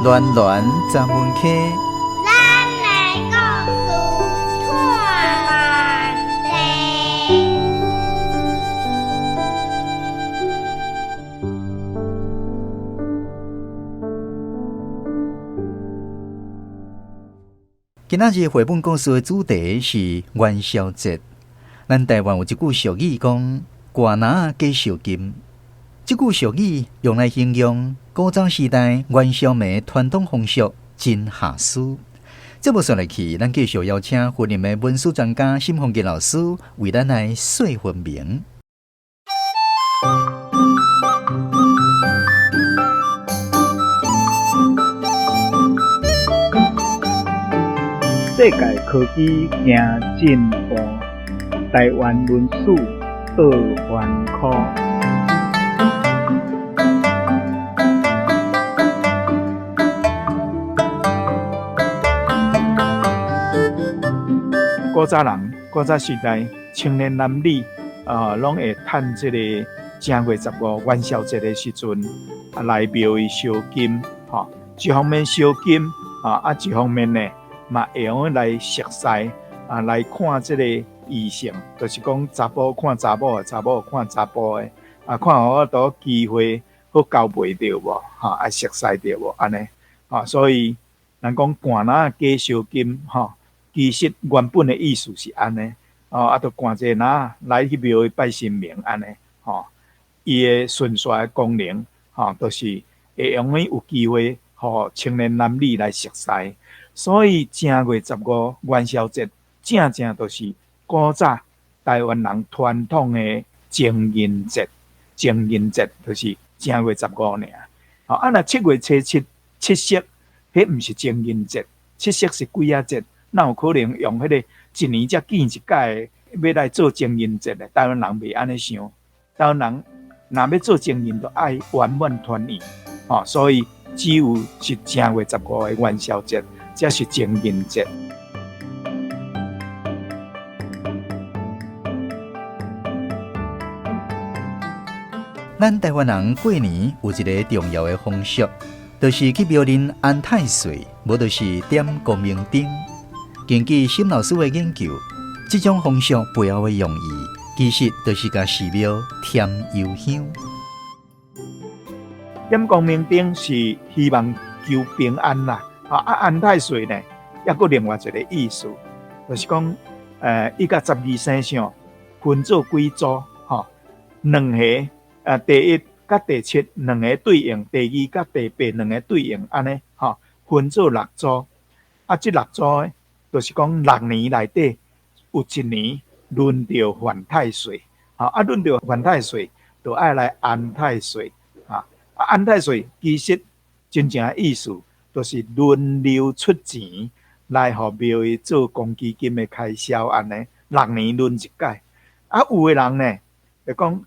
暖暖十文溪，咱的故事托万地。今仔日繪本故事的主題是元宵節。咱台灣有一句俗語講：掛籃仔加燒金。這句俗語用來形容古早時代元宵暝傳統風俗真下思。節目煞落去，咱繼續邀請雲林的文史專家沈鳳吉老師為咱來說分明。世界科技行進步，台灣文史倒翻科。古早人，古早時代，青年男女啊，攏會趁這個正月15元宵節的時陣，啊來廟宇燒金，吼，一方面燒金，啊，一方面呢，嘛會用來熟似，啊來看這個異性，就是講查埔看查某的，查某看查埔的，啊看有法度機會好交配著無，吼，啊熟似著無，按呢，吼，所以人講掛籃仔加燒金，吼。其實原本的意思是按呢，哦，啊，就掛一個籃仔來去廟宇拜神明按呢，吼，伊的順序的功能，吼，就是會用得有機會，予青年男女來熟似。所以正月15元宵節，正正就是古早台灣人傳統的情人節，情人節就是正月15爾。吼，啊，若7月初七七夕，彼毋是情人節，七夕是鬼仔節。哪有可能用彼個一年才見一擺，欲來做情人節的？台灣人袂按呢想，台灣人若欲做情人，就愛圓滿團圓，吼，所以只有是正月15的元宵節，才是情人節。咱台灣人過年有一个重要的風俗，就是去廟裡安太歲，無就是點光明燈。根據沈老師的研究，這種風俗背後的用意，其實就是共寺廟添油香。點光明燈是希望求平安啦，啊，安太歲呢，猶閣另外一個意思，就是講，伊共12生肖分做幾組，吼，兩個，第一佮第七兩個對應，第二佮第八兩個對應，按呢，吼，分做六組，啊，這六組就是講六年內底有一年輪著犯太歲，吼，啊，輪著犯太歲，就愛來安太歲，啊，安太歲其實真正的意思就是輪流出錢來予廟宇做公積金的開銷，按呢，六年輪一擺，啊，有的人呢就講，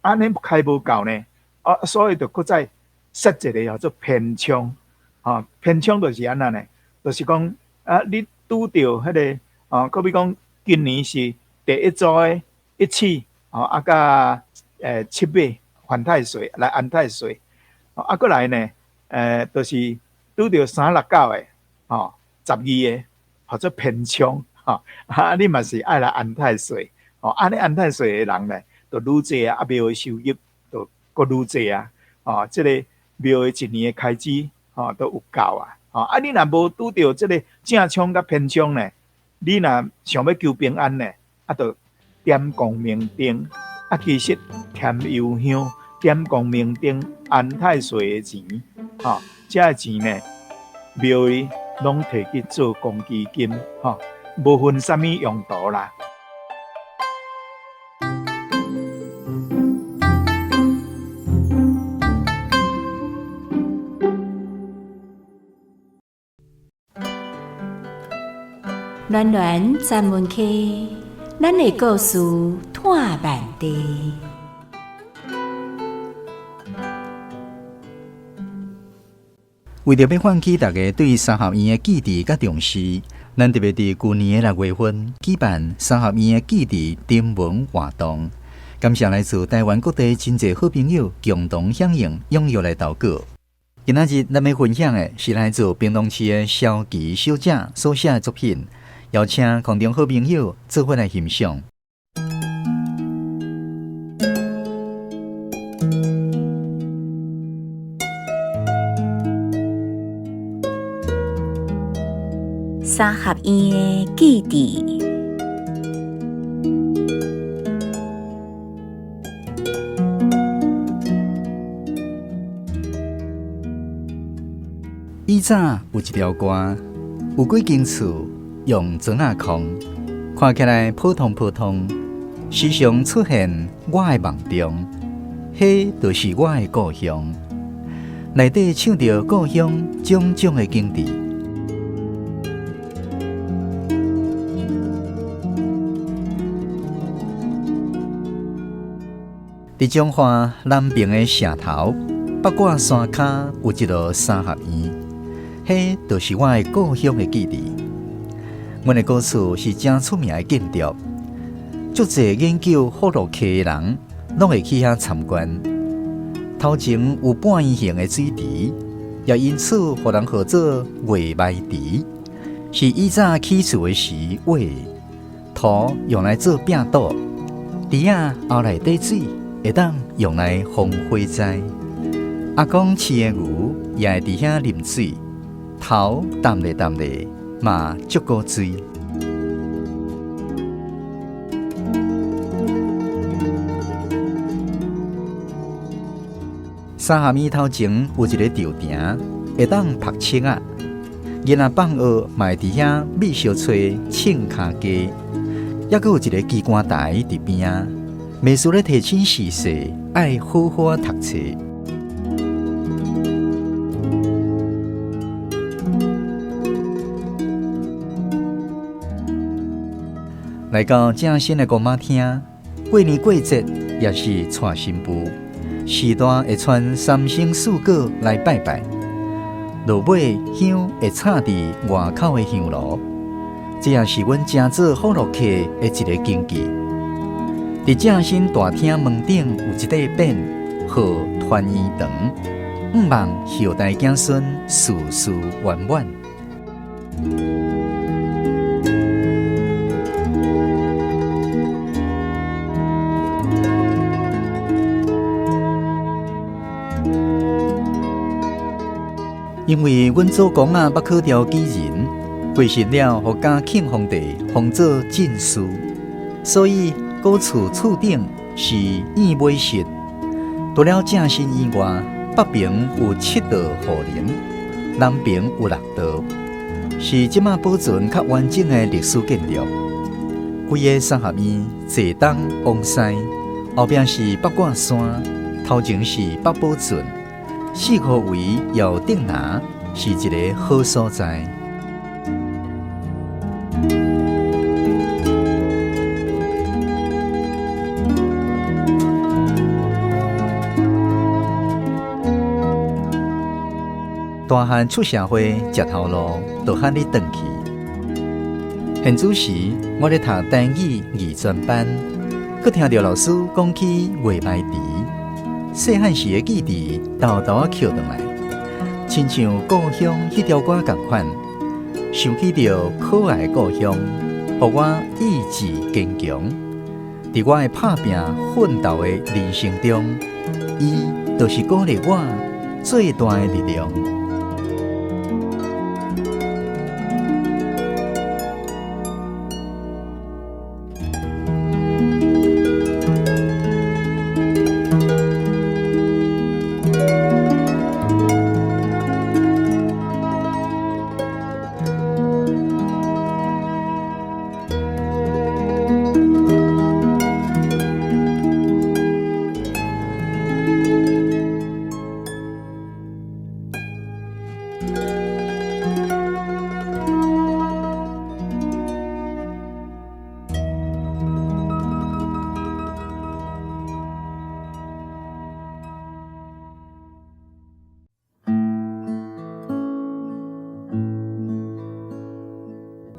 按呢開無夠呢，啊，所以就閣再設一个叫做偏窗，吼，偏窗就是按怎呢？就是講啊，你拄著彼个，哦，好比講今年是第一組的一次，吼，啊，佮七尾犯太歲來安太歲，啊，閣來呢，就是拄著三六九的，吼，12个，號做偏窗，吼，啊，你嘛是愛來安太歲，吼，按呢安太歲的人呢，就愈濟啊，啊，廟的收入就閣愈濟啊，吼，這個廟的一年的開支，吼，都有夠啊。吼，啊！你若無拄著這个正窗佮偏窗呢，你若想欲求平安呢，啊，就點光明燈，啊，其實添油香、點光明燈、安太歲的錢，吼，這个錢呢，廟宇攏提去做公積金，吼，無分啥物用途啦。暖暖专门区，咱的故事拖慢地。為著欲喚起大家對三合院的記憶佮重視，咱特別佇舊年的6月份舉辦三合院的記憶徵文活動。感謝來自台灣各地真濟好朋友共同響應，踴躍來投稿。今仔日咱欲分享的是來自屏東市的蕭琪小姐所寫的作品，邀請空中好朋友做伙來欣賞。三合院的記憶。以早有一條歌，有幾間厝用磚仔囥，看起來普通普通，時常出現我的夢中，彼就是我的故鄉。內底唱著故鄉種種的景致。佇彰化南平的社頭，八卦山跤有一座三合院，彼就是我的故鄉的記憶。阮的古厝是誠出名的建築，足濟研究福樂溪的人攏會去遐參觀。頭前有半圓形的水池，也因此予人號做月眉池，是以早起厝的時挖的，土用來做壁堵，池仔喉內底水會當用來防火災。阿公飼的牛也會佇遐啉水，頭澹咧澹咧嘛足古錐。三合院頭前有一个吊亭，會當曝拭仔。囡仔放學嘛會佇遐覕相揣穿跤雞，猶閣有一个機關台佇邊仔，袂輸咧提醒時勢，愛好好讀冊。來到正新的公媽廳，過年過節也是娶新婦，時段會穿三牲四果來拜拜。落尾香會插佇外口的香爐，這也是阮誠做福樂客的一个禁忌。佇正新大廳門頂有一塊匾，號團圓堂，向望後代子孫事事圓滿。因為阮祖公仔捌考著舉人，過身了，予嘉慶皇帝封做進士，所以古厝厝頂是燕尾室。除了正身以外，北邊有七道雨林，南邊有六道，是這馬保存較完整的歷史建築。規个三合院坐東往西，後壁是八卦山，頭前是八寶圳，四箍圍有頂拿，是一个好所在。大漢出社會，食頭路，就喊你轉去。現此時，我咧讀台語二專班，閣聽著老師講起月眉池，細漢時的記憶沓沓仔抾轉來，親像故鄉彼條歌仝款，想起著可愛的故鄉，予我意志堅強。佇我的拍拚奮鬥的人生中，伊就是鼓勵我最大的力量。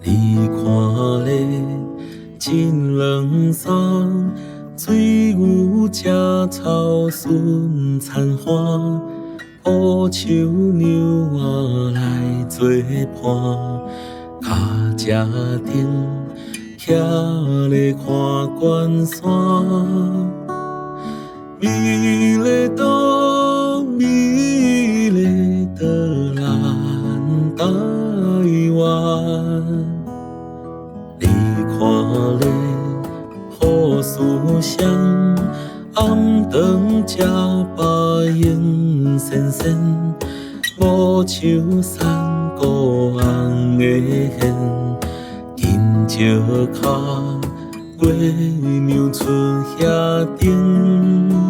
你看咧，真軟爽，水牛食草順田花，烏樹娘仔來做伴，跤車頂徛咧看關山，美麗的美麗的咱台灣。你看咧好思想，暗頓食飽閒仙仙，無樹山谷紅的現，金石跤月娘出遐頂。